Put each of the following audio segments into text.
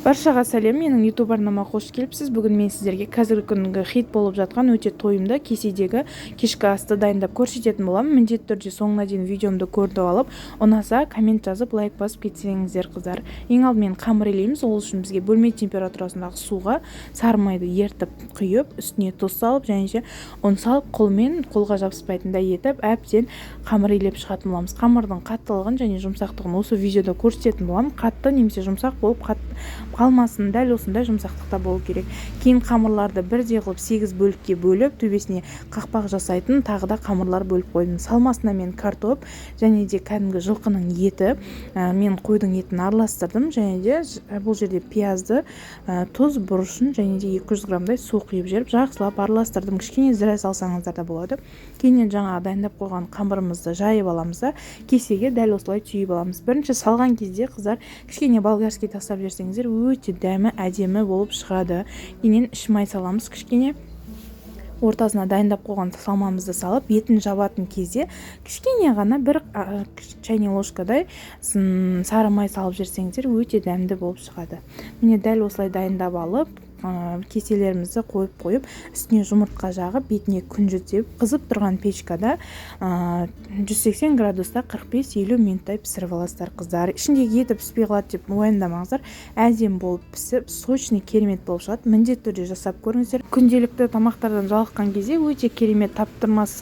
Баршаға сәлем, менің YouTube арнама қош келіпсіз. Бүгін мен сіздерге қазіргі күнгі хит болып жатқан өте тойымды кеседегі кешкі асты дайындап көрсететін боламын. Міндетті түрде соңына дейін видеомды көріп алып, ұнаса, коммент жазып, лайк басып кетсеңіздер, қыздар. Ең алдымен қамыр илейміз. Ол үшін бізге бөлме температурасындағы суға сары майды ертіп құйып, үстіне тұз салып және де ұн салып, қолмен қолға жабыспайтындай етіп әбден қамыр илеп шығатын боламыз. Қамырдың қаттылығын және жұмсақтығын осы видеода көрсететін боламын. Қатты немесе жұмсақ болып қалмасын, дәл осындай жұмсақтықта болу керек. Кейін қамырларды бірдей қылып 8 бөлікке бөліп, төбесіне қақпақ жасайтын тағы да қамырлар бөліп қойдым. Салмасына мен картоп және де кәдімгі жылқының еті, мен қойдың етін араластырдым және де бұл жерде пиязды, тұз, бұрышын және де 200 граммдай су құйып жіберіп, жақсылап араластырдым. Кішкене зіре салсаңыздар да болады. Кейіннен жаңағы дайындап қойған қамырымызды жайып аламыз да, кесеге дәл осылай түйіп аламыз. Бірінші салған кезде, қыздар, кішкене болгарский тастап жіберсеңіздер, өте дәмі әдемі болып шығады. Кейіннен іш май саламыз кішкене. Ортасына дайындап қойған салмамызды салып, бетін жабатын кезде кішкене ғана бір чайный ложкадай сары май салып жіберсеңіздер, өте дәмді болып шығады. Міне, дәл осылай дайындап алып, кеселерімізді қойып-қойып, үстіне жұмыртқа жағып, бетіне күнжіт сеуіп, қызып тұрған печкада 180 градуста 45-50 минуттай пісіріп аласыздар, қыздар. Ішіндегі еті піспей қалады деп уайымдамаңыздар, әдемі болып пісіп, сочный, керемет болып шығады. Міндетті түрде жасап көріңіздер. Күнделікті тамақтардан жалыққан кезде өте керемет таптырмас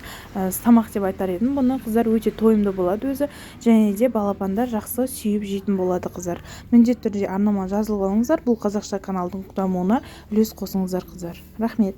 тамақ деп айтар едім бұны, қыздар. Өте тойымды болады өзі және де балапандар жақсы сүйіп жейтін болады, қыздар. Міндетті түрде арнама жазылып алыңыздар, бұл қазақша каналдың дамуына үлес қосыңыздар, қыздар. Рахмет.